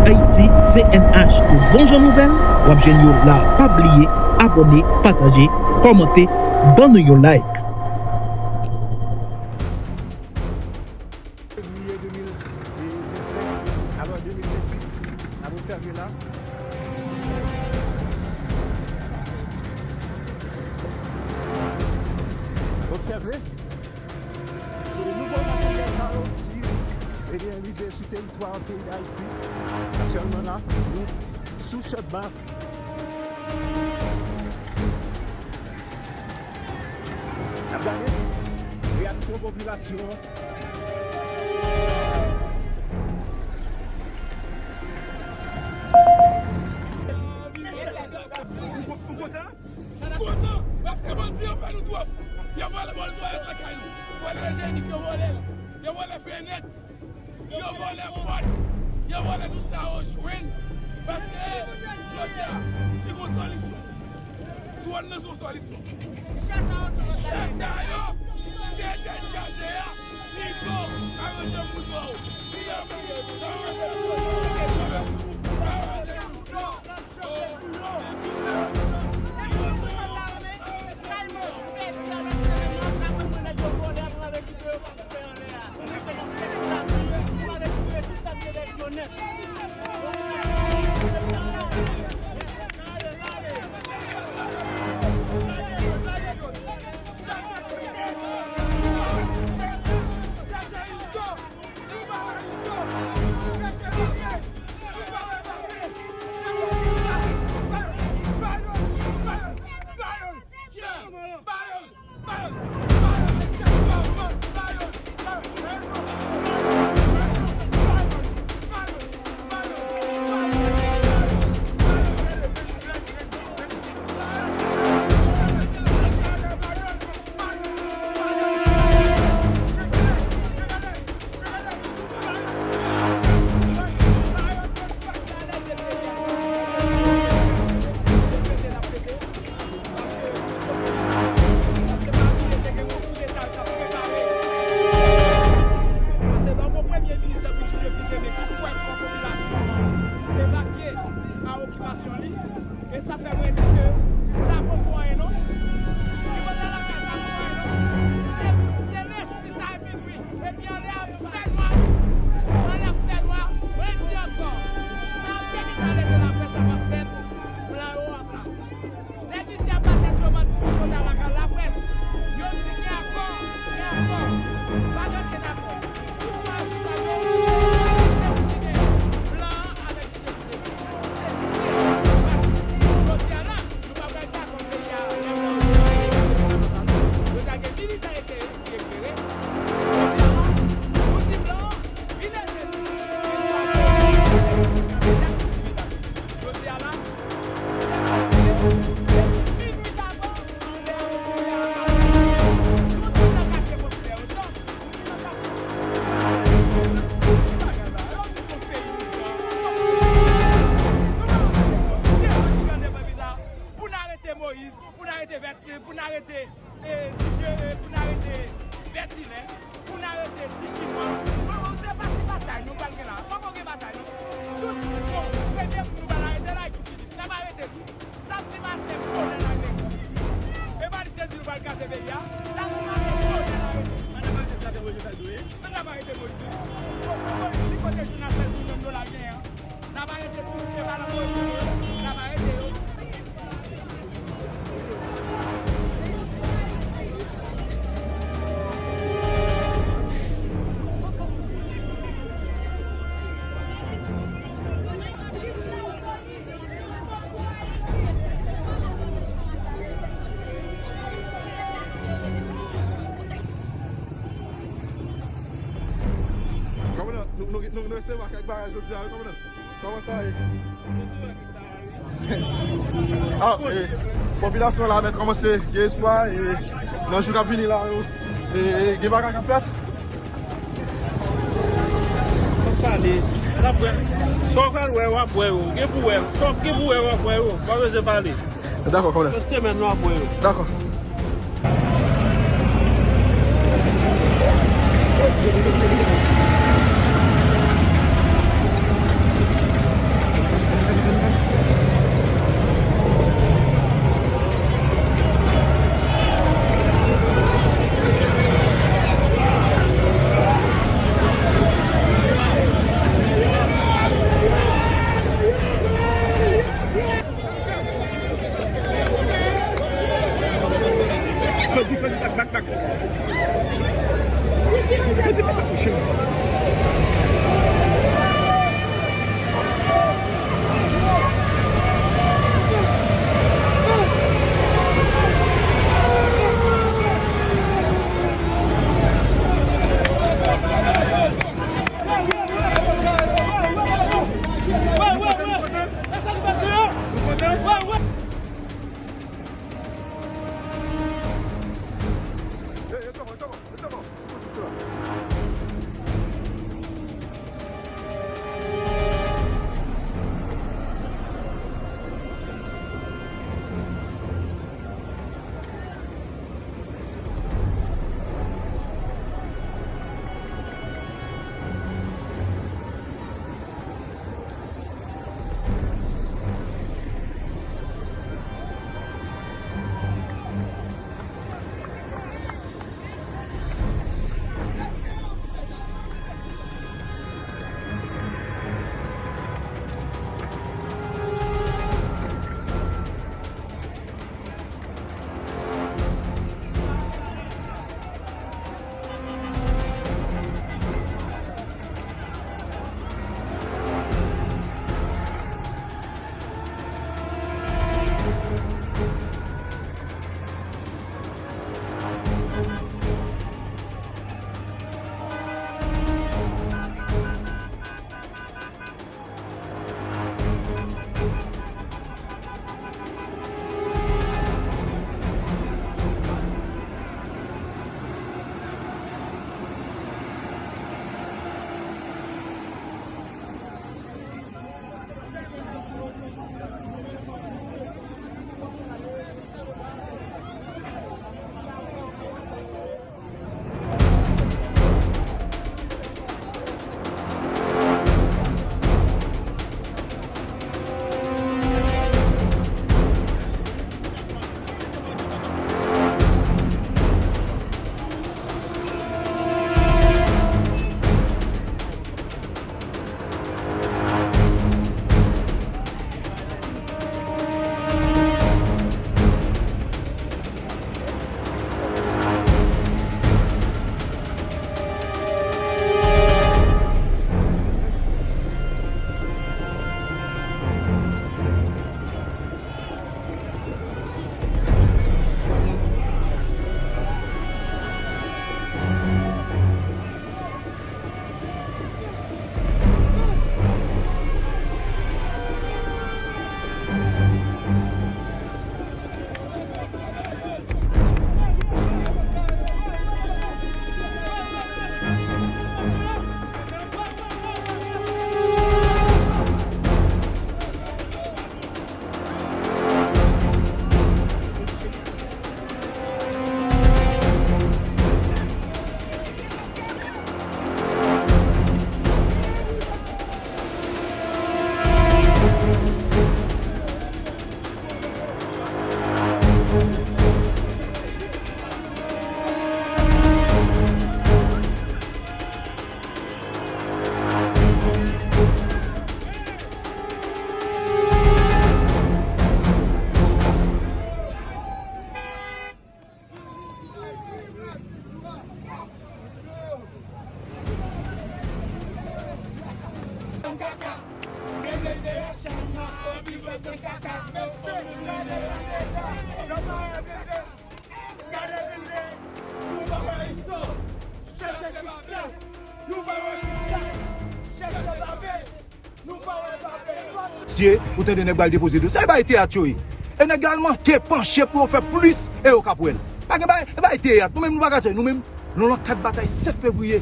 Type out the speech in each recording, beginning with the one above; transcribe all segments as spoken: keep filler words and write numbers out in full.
Ayiti, C N H, tout bon jan nouvèl, w ap jwenn yo la. Pa bliye abòne, pataje, kòmante, ban nou yon like. Fevriye de mil vennsenk, alò de mil vennsis, n ap obsève la. Obsève, se de nouvo materyèl sa yo ki, ebyen, rive sou teritwa peyi Dayiti. Aktyèlman la, nou sou Chanmas. N ap gade reyaksyon popilasyon an. Ou kontan? M kontan, paske bandi yo fè nou twòp. Yo vòlè mòtò lakay nou. Vòlè jenik, yo vòlè l. Yo vòlè fenèt. Yo vòlè pòt, yo vòlè tout sa yo jwenn. Paske, jodi a, si gon solisyon, twòn nan se yon solisyon. Chè sa yo, se dechaje a, Nico, aranje moun ba w. Si yo bliye, aranje moun ba w. Aranje moun ba w. Paske, bon, premye minis la pou di je fize, men ki kwè fò popilasyon an evakye a okipasyon li, e sa fè mwen di ke sa poko anyen non. Ki kote lakay sa poko anyen non. Se, se resi sa epi nou, epi anlè a fè nwa, anlè a fè nwa, mwen di ankò, sa ap gentan rete laprès ap fèt, blan yo ap la. Nèg isi a pa tèt yo manti pou yo ta lakay laprès. Yo di gen akò, gen akò. Pa gen okenn akò. Tout sa yo sou tab yo, se pou ki gen blan an avèk ki gen se pou se pou se. Jodi a la, nou pa pral dakò peyi a, lè blan yo te vini, yo ta gen militè ete. Eklere. Jodi a la, nou di blan an, vin ede nou. E nou pa vle ede nou, nou deja soti medam yo. Jodi a la, sèt èdtan, depi minui tavan, anlè a yo kounye a la. Tout moun nan katye popilè yo, tout moun nan katye popilè yo. Ki bagay la? Yo di se yon peyi nou pran. Nou pa nan eleksyon. Ki eleksyon ki gen andevan viza pou n arete Moyiz, pou n arete Vèt, pou n arete e, DJ, e, pou n arete Vètilè, pou n arete Ti Chinwa. Bon, se pa ti batay nou pral gen la. Poko gen batay non. Tout, bon, premye moun nou pral arete la, Guy Philippe. N ap arete tou. Samdi maten, bonè n arete Guy Philippe. E pa li te di nou pral kraze peyi a. Samdi maten, bonè n arete. An ap arete Senatè Moïse Jouthe tou, wi. An ap arete Moïse, wi. Bon, bon, Moïse, si kote jounalis sèz milyon dola l genyen an. N ap arete tout se pa nan Moyiz yo ye, n ap arete yo. Kòmandan, nou, nou, nou, nou resevwa kèk bagay jodi a, wi, kòmandan. Kòman sa ye? Ah, e, popilasyon la mèt kòmanse gen espwa, e, nan jou k ap vini la yo, e, e, gen bagay k ap fèt. Pale, n ap wè. Sa w fè l wè, w ap wè yo. Gen pou wè. Sa w gen pou wè, w ap wè yo. Pa bezwen pale. Dakò, kòmandan. Yon semèn, w ap wè yo. Dakò. Kòmandan, Sye, ou tande nèg pral depoze dosye, se bagay teyat yo ye. E nèg yo al manke panche pou yo fè plis e yo k ap wè l. Pa gen bagay, e bagay teyat. Nou menm, nou pa ka di, nou menm, nou nan kad batay sèt fevriye.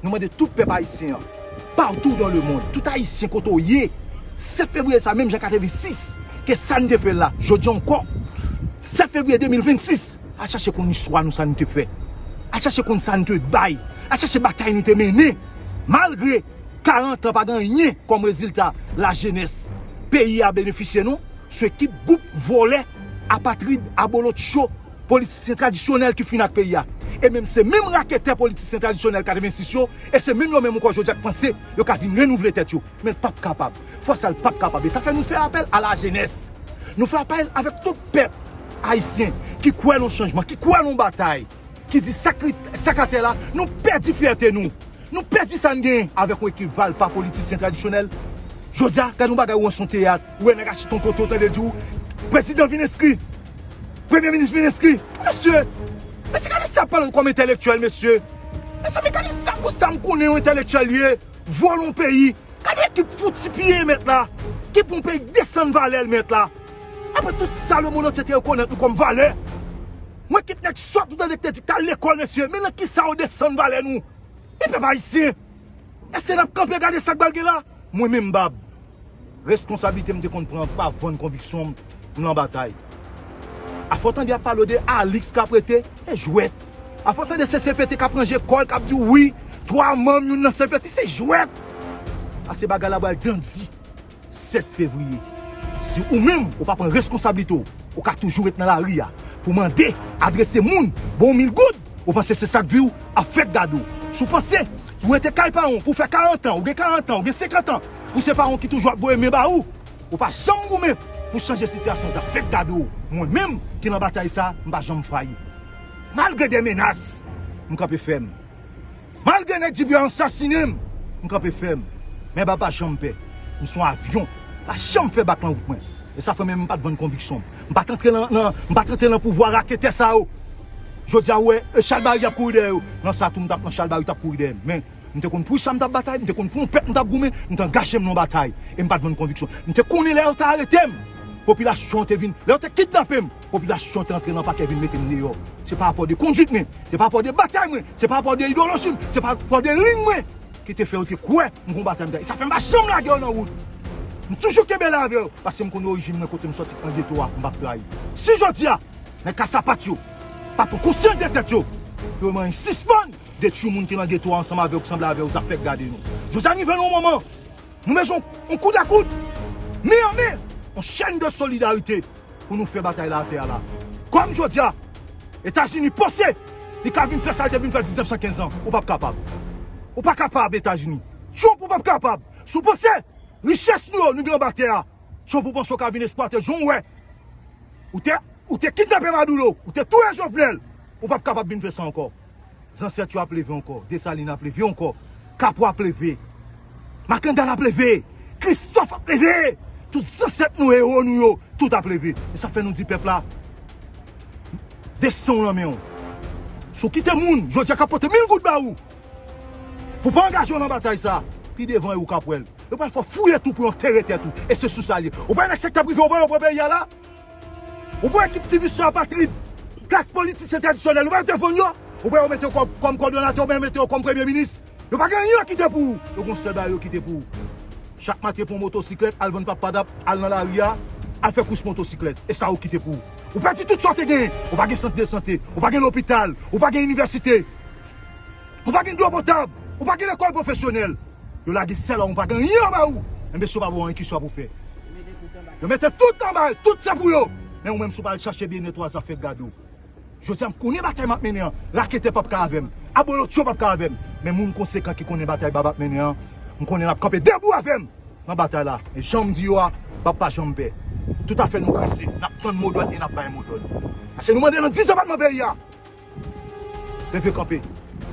Nou mande tout pèp ayisyen an, partout dans le monde, tout ayisyen kote w ye, sèt fevriye sa, menm jan katrevensis, ke sa n te fè la, jodi ankò, sèt fevriye de mil vennsis, al chache konn istwa nou, sa n te fè. Al chache konn sa n te bay. Al chache batay nou te mennen. Malgre karant an pa gen anyen kòm rezilta, lajenès peyi a benefisye nou, sou ekip gwoup vòlè, apatrid, abolotcho, politisyen tradisyonèl ki fin ak peyi a. E menm se menm raketè politisyen tradisyonèl katrevensis yo, e se menm yo menm ankò jodi a k panse yo ka vin renouvle tèt yo. Men l p ap kapab. Fwa sa l p ap kapab. E sa fè nou fè apèl a lajenès. Nou fè apèl avèk tout pèp ayisyen ki kwè nan chanjman, ki kwè nan batay. ki di sa k ri-, sa k atè la, nou pèdi fyète nou. Nou pèdi sa n genyen avèk yon ekip valpa politisyen tradisyonèl. Jodi a, gade yon bagay ou wè se yon teyat, ou wè nèg a chita yon kote, ou tande l di w, prezidan vin enskri, premye minis vin enskri. Mesye, mesye, gade sa ap pale kòm entèlektyèl, mesye. Mesye, men gade sa pou sa m konnen yon entèlektyèl ye, vòlò yon peyi. Gade ekip fouti piye mèt la, ki pou yon peyi desann valè l mèt la. Apre tout sa lemonn antye te rekonèt nou kòm valè. Yon ekip nèg sòt ou tande ki te di k t al lekòl, mesye, men nan kisa yo desann valè nou? Men pèp ayisyen, èske n ap kanpe gade sa k pral gen la? Mwen menm, Bab, reskonsablite m te konn pran pa vann konviksyon m, m nan batay. Afè w tande y ap pale w de Alix k ap rete, se jwèt. Afè w tande se C P T k ap ranje kò l, k ap di w wi, twa manm youn nan C P T, se jwèt. Pase bagay la pral grandi. Sèt fevriye. Si ou menm, ou pa pran reskonsablite w, ou ka toujou ret nan lari a pou mande, adrese moun, ba w mil goud, ou panse se sa k vi w ap fèk gade w. Si w panse, si w rete kay paran w pou fè karant an, ou gen karant an, ou gen senkant an, pou se paran w ki toujou ap voye men ba ou, ou pa janm goumen pou chanje sitiyasyon, zafè k gade w. Mwen menm ki nan batay sa, m pa janm fayi. Malgre de menas, m kanpe fèm. Malgre nèg di pou yo asasinen m, m kanpe fèm. Men Bab pa janm pè. M se yon avyon. Pa janm fè bak nan wout mwen. E sa fè menm m pa t vann konviksyon m. M pa t antre nan, nan, m pa t antre nan pouvwa raketè sa yo. Jodi a, ou wè, e chalbari ap kouri dèyè yo. Nan sa tou, m t ap nan chalbari, t ap kouri dèyè m. Men, m te konn pou sa m t ap batay, m te konn pou yon pèp m t ap goumen, m te angaje m nan batay. E m pa t vann konviksyon. M te konnen lè yo ta arete m, popilasyon an te vin, lè yo te kidnape m, popilasyon te antre nan pakè vin mete m deyò. Se pa rapò de kondwit mwen, se pa rapò de batay mwen, se pa rapò de idewoloji m, se pa rapò de liy mwen ki te fè yo te kwè m gon batay m t ap. E sa fè m pa janm lage yo nan wout. M toujou kenbe la avè yo, paske m konnen orijin mwen, kote m sòti nan geto a, m p ap trayi. Si jodi a, nèg ka sapat yo pa pran konsyans de tèt yo, yo menm sispann detwi moun ki nan geto a ansanm avè yo, ki sanble avè yo, zafè k gade nou. Jodi a, n rive nan yon moman, nou bezwen yon koudèkoud, men an men, yon chèn de solidarite pou nou fè batay la atè a la. Kòm jodi a, Etazini panse li ka vin fè sa l te vin fè diznèf san kenz lan, ou p ap kapab. Ou pa kapab, Etazini. Trump, ou p ap kapab. Si w panse richès nou yo, nou gen anba tè a, Trump, ou panse w ka vin eksplwate jan w wè. Ou te, ou te kidnape Maduro, ou te touye Jovenel, ou p ap kapab vin fè sa ankò. Zansèt yo ap leve ankò. Desalin ap leve ankò. Kapwa ap leve. Makandal ap leve. Kristòf ap leve. Tout zansèt nou, ewo nou yo, tout ap leve. E sa fè nou di pèp la, desten w nan men w. Si w kite moun, jodi a, k ap pote mil goud ba ou, pou w pa angaje w nan batay sa, pi devan e ou k ap wè l. Yo pral fè w fouye tou pou yo antere tèt ou. E se sou sa l ye. Ou pa wè nèg sektè prive, ou pa wè yo pran peyi a la? Ou pa wè ekip ti visye apatrid, klas politisyen tradisyonèl, ou pa wè yo te vann yo? Ou pa wè yo mete yo kòm, kòm kòdonatè, ou pa wè yo mete yo kòm premye minis? Yo pa gen anyen yo kite pou ou. Yo gon sèl bagay yo kite pou ou. Chak maten pran motosiklèt, al vann papadap, al nan lari a, al fè kous motosiklèt. E sa yo kite pou ou. Ou pèdi tout sa w te genyen. Ou pa gen sant de sante, ou pa gen lopital, ou pa gen inivèsite. Ou pa gen dlo potab, ou pa gen lekòl pwofesyonèl. Yo lage sèl ou, ou pa gen anyen anba ou. Enben, si yo pa ba w anyen, kiswa pou fè? Yo mete tout anba, tout se pou yo. Men ou menm, si w pa al chache byennèt ou a, zafè k gade w. Jodi a, m konnen batay m ap mennen an, raketè p ap ka avè m, abolotcho p ap ka avè m. Men moun konsekan ki konnen batay Bab ap mennen an, m konnen l ap kanpe debou avè m nan batay la. E jan m di yo a, Bab pa janm pè. Tout afè nou kase, n ap tann modòd e n ap bay modòd. Paske nou mande nan dis depatman peyi a. Leve kanpe.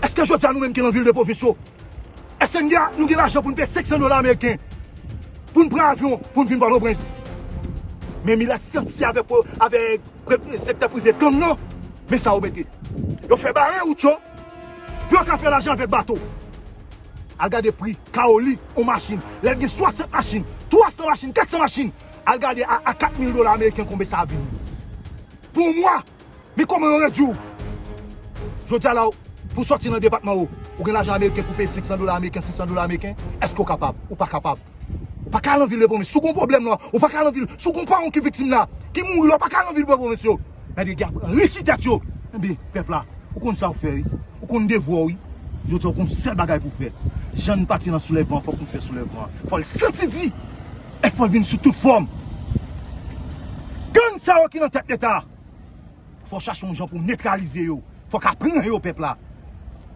Èske jodi a nou menm ki nan vil de pwovens yo, èske n gen, nou gen lajan pou n peye senk san dola ameriken pou n pran avyon pou n vin Pòtoprens? Men milat santi avèk, avèk pre-, sektè prive gang nan, men sa yo mete. Yo fè bare wout yo pou yo ka fè lajan avèk bato. Al gade pri kawoli yon machin. Lè l gen swasant machin, twa san machin, kat san machin, al gade a, a kat mil dola ameriken konbe sa vini. Pou yon mwa, men kòman yo redwi w? Jodi a la, pou sòti nan depatman ou, ou gen lajan ameriken pou peye senk san dola ameriken, sis san dola ameriken, èske w kapab? Ou pa kapab. Ou pa ka al nan vil de pwovens. Si w gen yon pwoblèm la, ou pa ka al nan vil. Si w gen yon paran ki viktim la, ki mouri la, ou pa ka al nan vil de pwovens yo. Gade, gen ap anrichi tèt yo. Enben, pèp la, ou konn sa w fè, wi. Ou konn devwa w, wi. Jodi a, ou konn sèl bagay pou w fè. Jan n pati nan soulèvman an, fòk nou fè soulèvman an. Fò l santi di. E fò l vin sou tout fòm. Gang sa yo ki nan tèt Leta, fò w chache yon jan pou w netralize yo. Fò w ka pran yo, pèp la.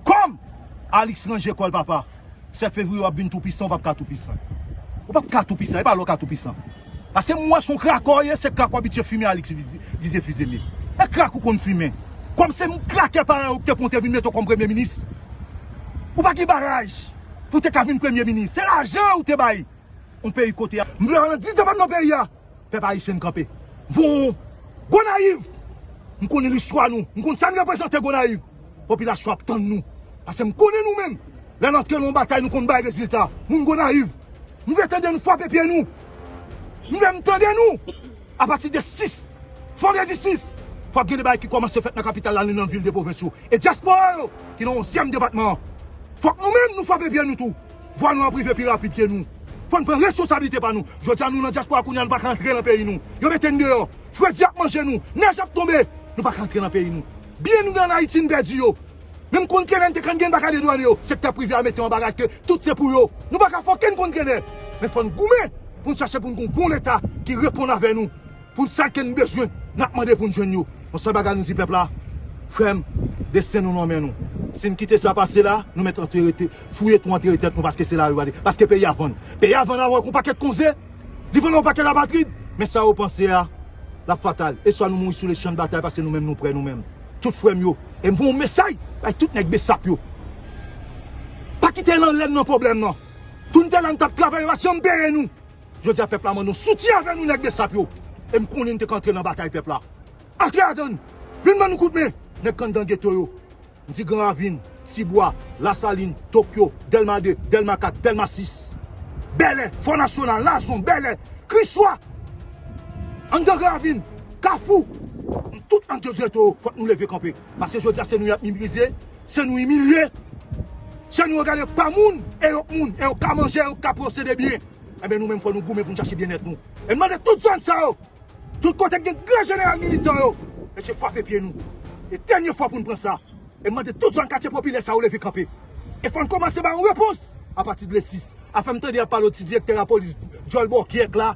Kòm Alix ranje kò l, papa, sèt fevriye w ap vin toupisan, ou p ap ka toupisan. Ou p ap ka toupisan, e pa lè w ka toupisan. Paske m wè se yon krakò w ye, se krak w abitye fimen, Alix Didier Fils-Aimé. E krak ou konn fimen. Kòm se m krakè parèy ou ki te pran w te vin mete w kòm premye minis. Ou pa gen bagay pou w te ka vin premye minis. Se lajan ou te bay yon peyi kote a. M vle nan dis depatman peyi a. Pèp ayisyen n kanpe. Bon, Gonayiv, m konnen listwa nou. M konn sa n reprezante Gonayiv. Popilasyon ap tann nou. Paske m konnen nou menm. Lè n antre nan yon batay, nou konn bay rezilta. Moun Gonayiv, m vle tande nou frape pye nou. M vle m tande nou. Apati de sis, vandredi sis, fòk gen de bagay ki kòmanse fèt nan kapital la, ni nan vil de pwovens yo. E dyaspora yo, ki nan onzyèm depatman an. Fòk nou menm, nou frape pye nou tou. Vwa nou ap rive pi rapid ke nou. Fò n pran responsablite pa nou. Jodi a, nou nan dyaspora kounye a, nou pa ka antre nan peyi nou. Yo mete n deyò. Fredi ap manje nou. Nèj ap tonbe. Nou pa ka antre nan peyi nou. Byen nou gen ann Ayiti, n pèdi yo. Menm konn kenè n te konn gen baka de dwanye yo. Sektè prive a mete yon bagay ke tout se pou yo. Nou pa ka fè okenn konn kenè. Men fò n goumen pou n chache pou n gen yon bon Leta ki reponn avè nou. Pou n sa ke n bezwen, n ap mande pou n jwenn yo. Yon sèl bagay nou di pèp la, frè m, desten nou nan men nou. Si n kite sa pase la, nou mèt antere tè-, fouye twou antere tèt nou paske se la yo prale. Paske peyi a vann. Peyi a vann avèk yon pakèt konze, li vann yon pakèt apatrid, men sa yo panse a, l ap fatal. E swa nou mouri sou le chan de batay paske nou menm nou prè nou menm. Tout frè m yo, e m voye yon mesaj bay tout nèg Besap yo. Pa kite n anlè n nan pwoblèm nan. Tou n te la n t ap travay, yo pa janm peye nou. Jodi a pèp la mande yon soutyen avè nou nèg Besap yo. E m konnen n te ka antre nan batay pèp la. Antre ladan l. Vin ban nou kout men. Nèg k anndan geto yo. M di Gran Ravin, Tibwa, Lasalin, Tokyo, Dèlma de, Dèlma kat, Dèlma sis, Bèlè, Fò Nasyonal, Lazon, Bèlè, Kriswa, anndan Gran Ravin, Kafou, nou tout anndan geto yo, fòk nou leve kanpe. Paske jodi a se nou y ap mibrize, se nou imilye, se nou yo gade pa moun, e yo moun, e yo ka manje, e yo ka posede byen. Enben nou menm fò nou goumen pou n chache byennèt nou. E m mande tout zòn sa yo, tout kote k gen gran jeneral militan yo, mesye frape pye nou. E dènye fwa pou n pran sa. E m mande tout zòn katye popilè sa yo leve kanpe. E fò n kòmanse ba yon repons apati de le sis. Afè m tande y ap pale yon ti direktè lapolis djòl bòkyèk la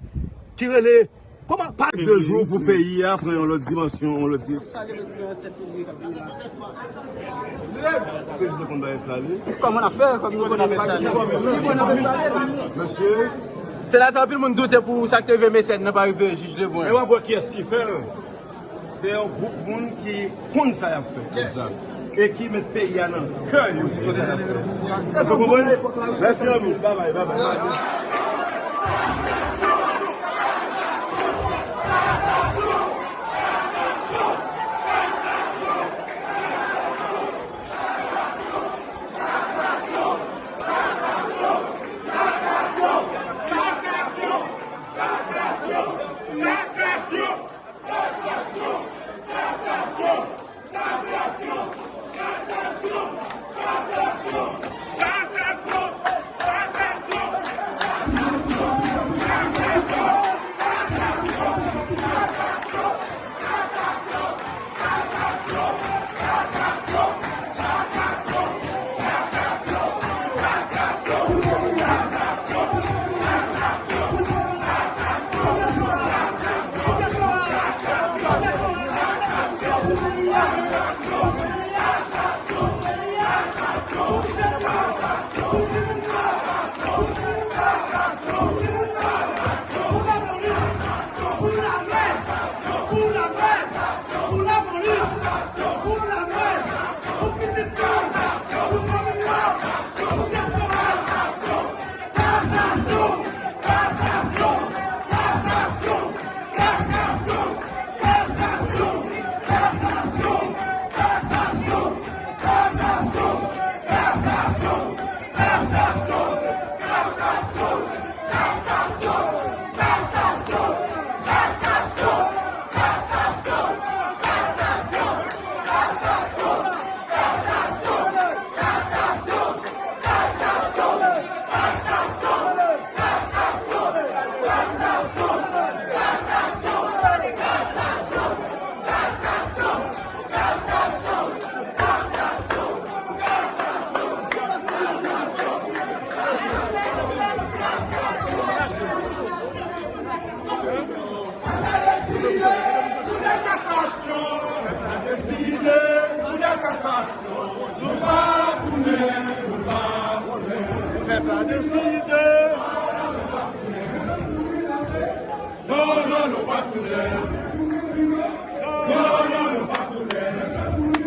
ki rele, kòman pa de jou pou peyi a pran yon lòt dimansyon, yon lòt direksyon. Prezidan konn bay sa li. Kòman n ap fè? Kòm nou konnen pa gen kòm nou konnen pa gen. Mesye. Se la anpil moun doute pou sa k te rive Mesèd nan pa rive jij Lebrun. E w ap wè kiyès ki fè l. Se yon gwoup moun ki konn sa y ap fè konsa. E ki met peyi a nan kè yo pou fè sa y ap fè. Èske w konprann? Mèsi anpil. Babay, babay. Pèp la deside. Non, non, nou pa tounen. Non, non, nou pa tounen.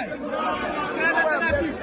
Senatè, senatris.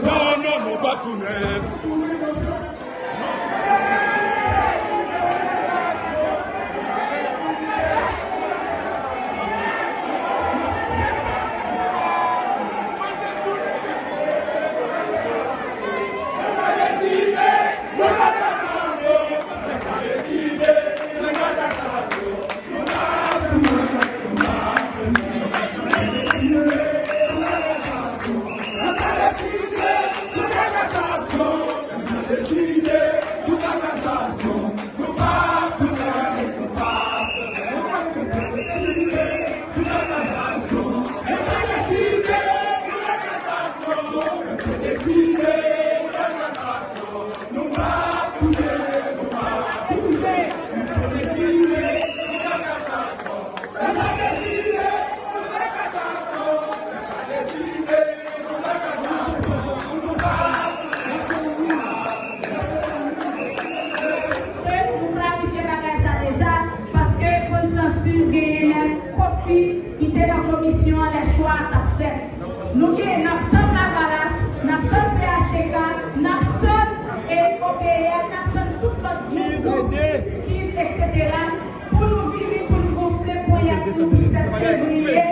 Non, non, non, pa tounen. Ke nou klarifye bagay sa deja, paske konsansis genyen menm kopi ki te nan komisyon an lè chwa a t ap fèt. Nou gen, n ap tann Lavalas, n ap tann P H T K, n ap tann, e, O P L, n ap tann tout lòt gwoup, gwoup, ki, etsetera, pou nou vini, pou nou gonfle ponyèt nou pou sèt fevriye,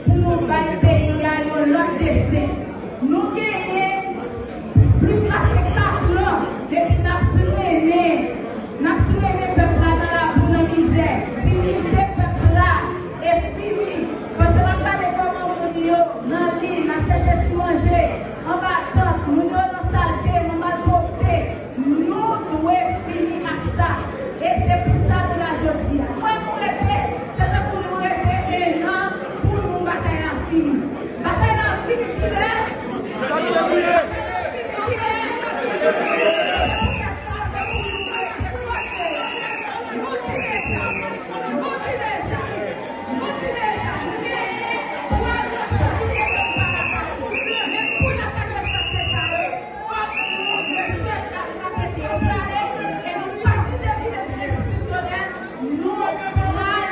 pou nou bay peyi a yon lòt desten. Nou genyen plis pase kat an depi n ap trennen, n ap trennen pèp la nan labou, nan mizè. Diyite pèp la e fini. Paske n ap gade kòman moun yo nan liy, n ap chèche ti manje anba tant, moun yo nan salte, nan malpwòpte. Nou dwe fini ak sa. E se pou sa nou la jodi a. Mwen nou rete, se tankou nou rete en an pou nou batay la fini. Batay la fini kilè? Kilè? Se pou sa se pou nou rete kote nou. Nou di deja, nou di deja, nou di deja, nou genyen twa gran chantye ke nou pa ka fè. Men pou n atake chantye sa yo, fòk nou, mesye, dam, n ap mete yo prale, e nou pa kite vide vide enstitisyonèl, nou pral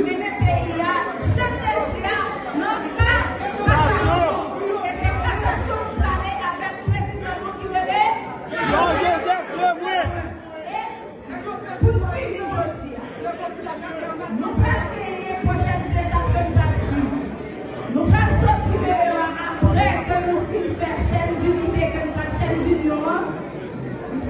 mennen peyi a, jan te di a, nan ka kasasyon. E se kasasyon nou prale avèk prezidan nou ki rele Jean Joseph Debré. E Pou n fini jodi a, nou pral genyen pwochèn etap ke n pral swiv. Nou pral soti deyò a apre ke nou fin fè chèn dinite, ke n pral chèn dinyon an.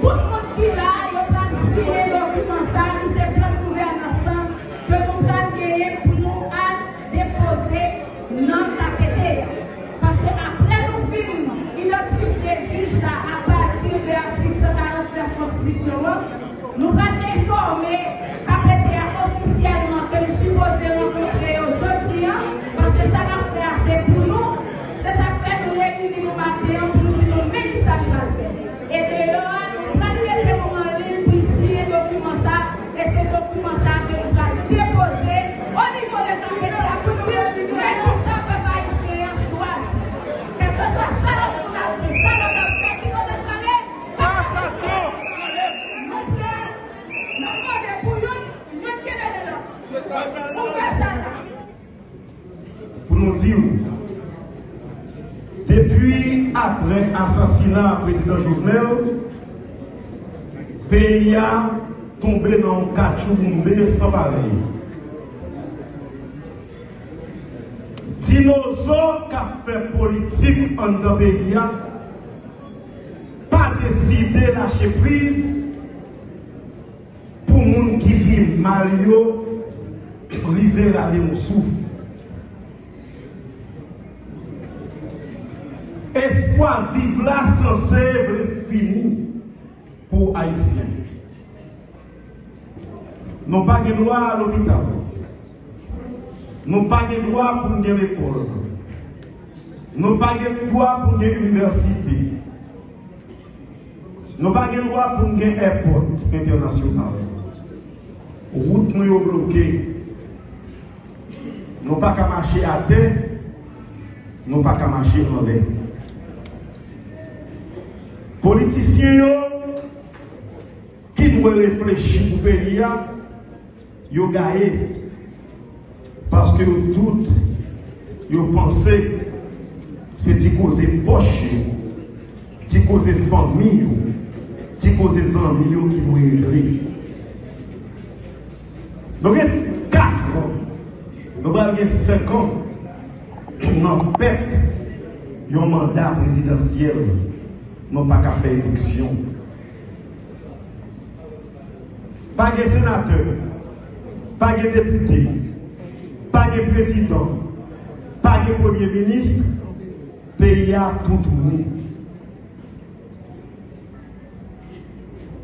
Tout moun ki la a, yo pral siyen dokiman sa a, ki se plan gouvènans lan, ke nou pral genyen pou nou al depoze nan K P T a. Paske apre nou fin idantifye jij la apati de atik san karant nèf konstitisyon an, nou pral enfòme K P T a ofisyèlman ke n sipoze rankontre yo jodi a, paske sa n ap fè a se pou nou. Se sa k fè nou reyini nou maten an pou nou di nou men kisa n pral fè. E deyò a, nou pral mete nou anliy pou n siyen dokiman sa, e se dokiman sa ke nou pral depoze onivo de K P T a pou n di, men kisa pèp ayisyen an chwazi. Kèlkeswa sa lòt moun ap di, sa lòt ap fè, ki kote n prale? Kasasyon! Nou prè, n ap mande pou youn, youn kenbe de lòt. Ou fè sa la. Pou nou di w, depi apre asasina prezidan Jovenel, peyi a tonbe nan yon katchouboumbe san parèy. Tinozo k ap fè politik anndan peyi a pa deside lache priz pou moun ki pi mal yo rive rale yon souf. Espwa viv la sanse vle fini pou Ayisyen. Nou pa gen dwa lopital. Nou pa gen dwa pou n gen lekòl. Nou pa gen dwa pou n gen inivèsite. Nou pa gen dwa pou n gen èpòt entènasyonal. Wout nou yo bloke. Nou pa ka mache atè. Nou pa ka mache anlè. Politisyen yo ki dwe reflechi pou peyi a, yo gaye. Paske yo tout, yo panse se ti koze pòch yo, ti koze fanmi yo, ti koze zanmi yo ki dwe regle. Nou gen kat an, nou pral gen senk an nan pèt yon manda prezidansyèl, nou pa ka fè eleksyon. Pa gen senatè, pa gen depite, pa gen prezidan, pa gen premye minis, peyi a tou touni.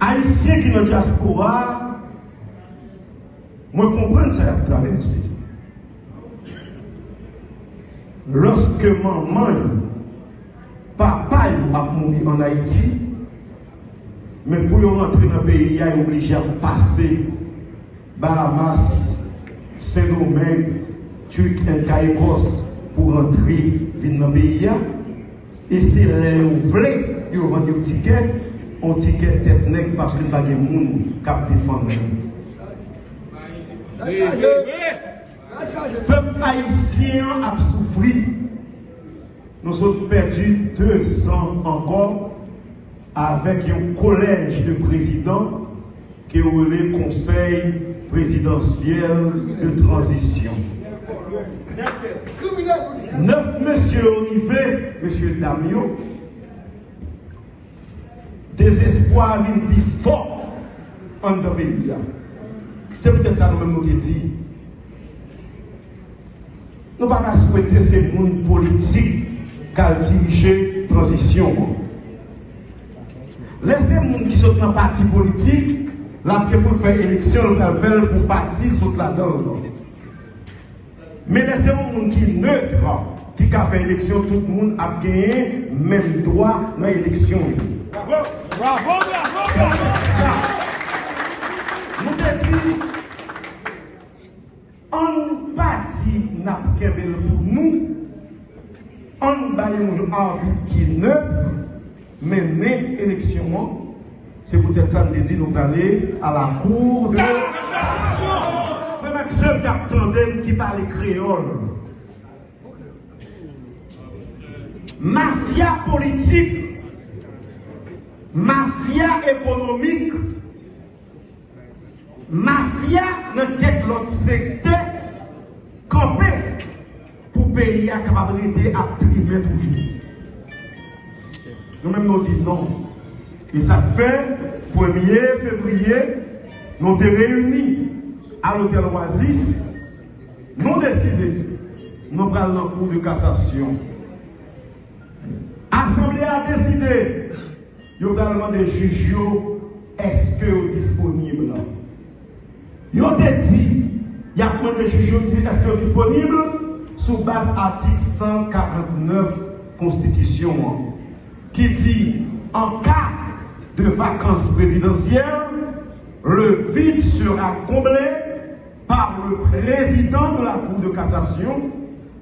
Ayisyen ki nan dyaspora a, mwen konprann sa y ap travèse. Lòske manman yo, papa yo ap mouri ann Ayiti, men pou yo rantre nan peyi a, yo oblije ap pase Bahamas, Sendomeng, Turk and Caicos pou rantre vin nan peyi a. E se lè yo vle, yo vann yon tikè, yon tikè tèt nèg, paske pa gen moun k ap defann yo. Pèp ayisyen an ap soufri. Nou sot pèdi de zan ankò avèk yon kolèj de prezidan ke yo rele Konsèy Prezidansyèl de Tranzisyon. Nèf mesye yo rive, mesye dam yo, dezespwa a vin pi fò anndan peyi a. Se poutèt sa nou menm nou te di, nou pa ka swete se moun politik k al dirije tranzisyon an. Lè se moun ki sot nan pati politik, l ap gen pou l fè eleksyon, l pral fè l pou pati l sot ladan l lan. Men lè se yon moun ki nèt, ki ka fè eleksyon, tout moun ap genyen menm dwa nan eleksyon yo. Bravo, bravo, bravo, bravo. Nou te di, ann pa di n ap kenbe l pou nou, ann bay yon abit ki nèt, mennen eleksyon an. Se poutèt sa n te di nou prale à la cour de kasasyon. Frè m ak sè m k ap tande m ki pale kreyòl, mafya politik, mafya ekonomik, mafya nan kèk lòt sektè kanpe pou peyi a kapab rete ap trimen toujou. Nou menm nou di non. E sa k fè, premye fevriye, nou te reyini a Lotèl Oasis, nou deside nou pral nan Kou de Kasasyon. Asanble a deside, yo pral mande jij yo èske yo disponib. Yo te di y ap mande jij yo di èske yo disponib sou baz atik san karant nèf Konstitisyon an, ki di, en cas de vacance présidentielle, le vide sera comblé par le président de la Cour de cassation,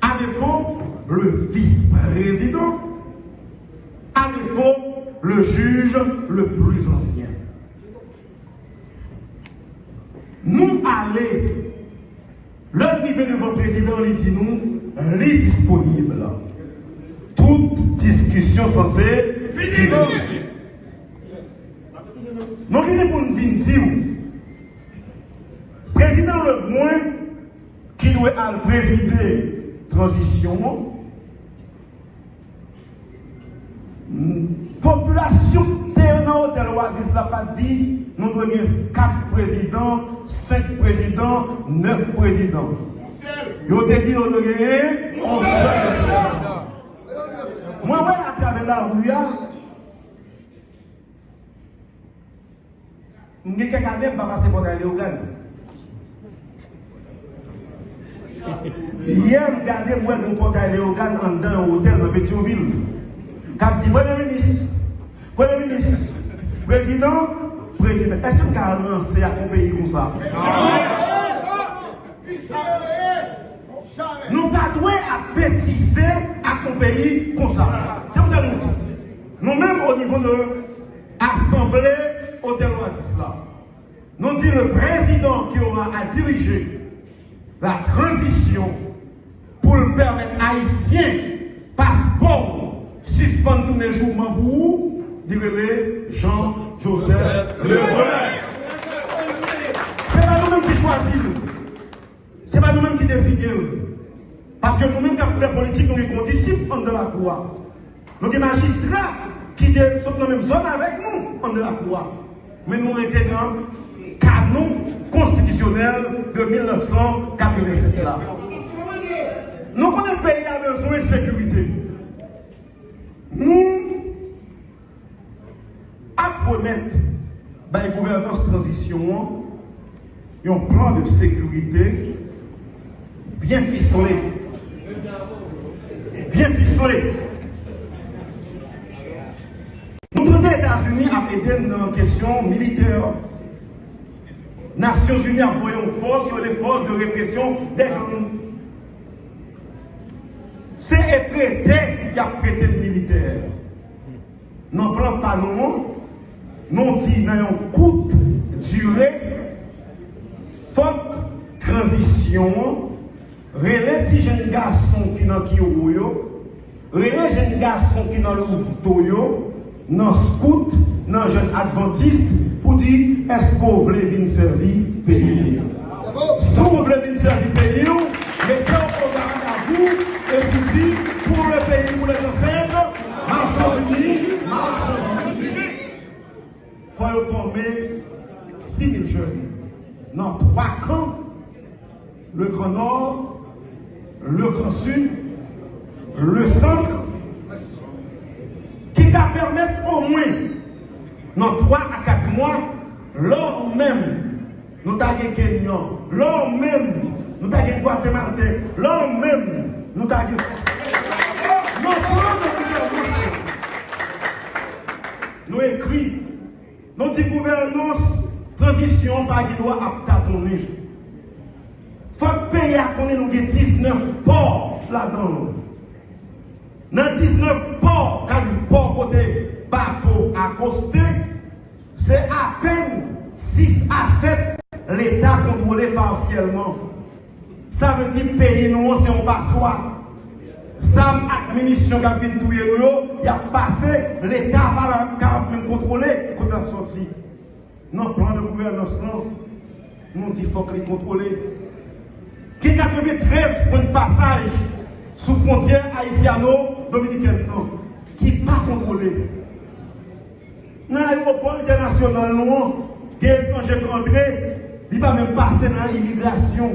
à défaut, le vice-président, à défaut, le juge le plus ancien. Nou ale, lè l rive devan prezidan, li di nou, li disponib. Tout diskisyon sanse fini. Nou vini pou n vin di w, prezidan Lebrun, ki dwe al prezide tranzisyon an, popilasyon k te nan otèl Oasis la pa t di nou dwe gen kat prezidan, senk prezidan, nèf prezidan. Yo te di yo dwe genyen yon sèl prezidan. Mwen wè atravè lari a, m gen kèk ane m pa pase Pòtay Leyogàn. Yè m gade, m wè gen yon Pòtay Leyogàn anndan yon otèl nan Petyonvil k ap di: "Premye minis, premye minis, prezidan, prezidan." Èske m ka ranse ak yon peyi konsa? Nou pa dwe ap betize ak yon peyi konsa. Se pou sa nou di, nou menm, o nivo de asanble otèl Oasis la, nou di le président qui aura à diriger la transition pou l pèmèt Ayisyen paspò w sispann tounen jouman pou ou, li rele Jean Joseph Lebrun. Se pa nou menm ki chwazi l. Se pa nou menm ki deziye l. Paske nou menm k ap fè politik, nou gen kondisip anndan lakou a. Nou gen majistra ki te sot nan menm zòn avèk nou anndan lakou a. Men nou rete nan kanon konstitisyonèl de mil nèf san katrevennsèt la. Nou konnen peyi a bezwen sekirite. Nou ap remèt bay gouvènans tranzisyon an yon plan de sekirite byen fisle. Byen fisle. Nou tande Etazini ap ede n nan kesyon militè. Nasyonzini ap voye yon fòs, yo rele fòs de represyon dè gang. Se e prete y ap prete n militè. Nan plan pa nou an, nou di nan yon kout dire, fòk tranzisyon an rele ti jèn gason ki nan kiwo yo, rele jèn gason ki nan louveteau yo, nan scout, nan jèn advantist, pou di, èske w vle vin sèvi peyi w? Si w vle vin sèvi peyi w, mete w o garadavou epi di, pour le pays, pour les ancêtres, marchons unis, marchons unis. Fò yo fòme sis mil jèn nan twa kan, le Grand Nord, le Grand Sud, le Centre, ki ka pèmèt omwen nan twa a kat mwa, lè w menm nou ta gen Kenyan, lè w menm nou ta gen Gwatemaltè, lè w menm nou ta gen... Nan plan de gouvènans nou ekri, nou di gouvènans tranzisyon pa gen dwa ap tatonnen. Fòk peyi a konnen nou gen diznèf pò ladan l. Nan diznèf pò, ka di pò kote bato akoste, se apèn sis a sèt Leta kontwole pasyèlman. Sa vle di peyi nou an se yon paswa. Zam ak minisyon k ap vin touye nou yo, y ap pase, Leta pa kapab menm kontwole kote l ap sòti. Nan plan de gouvènans lan, nou di fòk li kontwole. Gen katreventrèz pwen de pasaj sou fwontyè ayisyano-dominikèn nan ki pa kontwole. Nan ayewopò entènasyonal nou an, gen etranje k antre, li pa menm pase nan imigrasyon.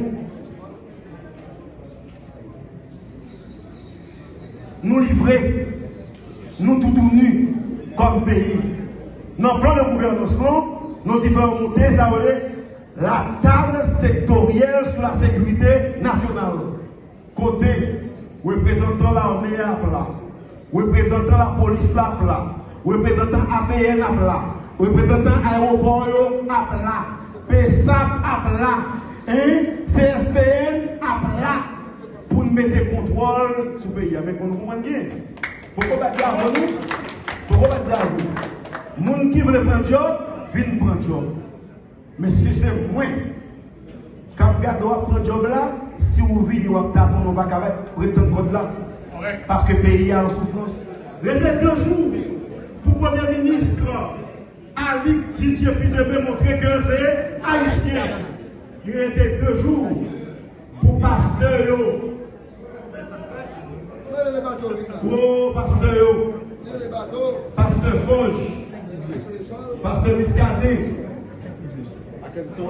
Nou livre, nou toutouni kòm peyi. Nan plan de gouvènans lan, nou di fò yo monte sa yo rele la table sectorielle sur la sécurité nationale. Kote reprezantan lame a ap la, reprezantan lapolis la ap la, reprezantan A P N ap la, reprezantan ayewopò yo ap la, BSAP ap la, en, C S P N ap la pou n mete kontwòl sou peyi a. Men konn nou konprann byen. Poko bat bravo nou. Poko bat bravo. Moun ki vle pran djòb, vin pran djòb. Men si se mwen k ap gade w ap pran djòb la, si w vini w ap tatonnen, w pa ka ret tann kòd la. Paske peyi a an soufrans. Rete de jou pou premye minis Alix Didier Fils-Aimé montre ke l se Ayisyen. Li rete de jou pou pastè yo Gwo pastè yo, pastè Fòj, pastè Miskaden,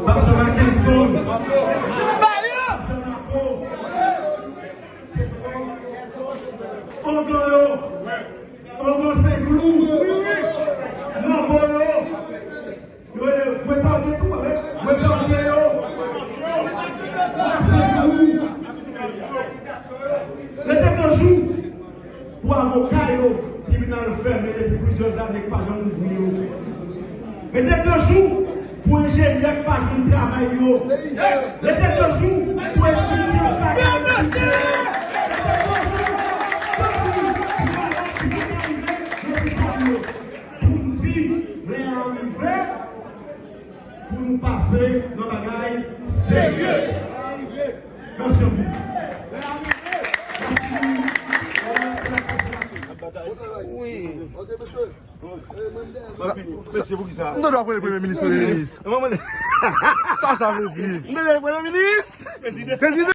pastè Mackenson, pastè Mapo, ongan yo, ongan se glou, manbo yo. Yo rele retòde tou, wi. Retòde yo. Mase kou. Rete kanjou pou avoka yo, tribinal fèmen depi plizyè ane k pa janm ouvri yo. Rete kanjou pou enjenyè k pa jwenn travay yo. Rete kanjou pou etidyan k pa jwenn etidye. Rete kanjou, kanjou pou malad ki pa ka rive lopital yo. Pou m di, lè a rive pou nou pase nan bagay serye. Mèsi anpil. Wi. Mesye, pou ki sa? M ta dwe premye minis, premye minis. Sa, sa vle di. M ta dwe premye minis. Prezidan.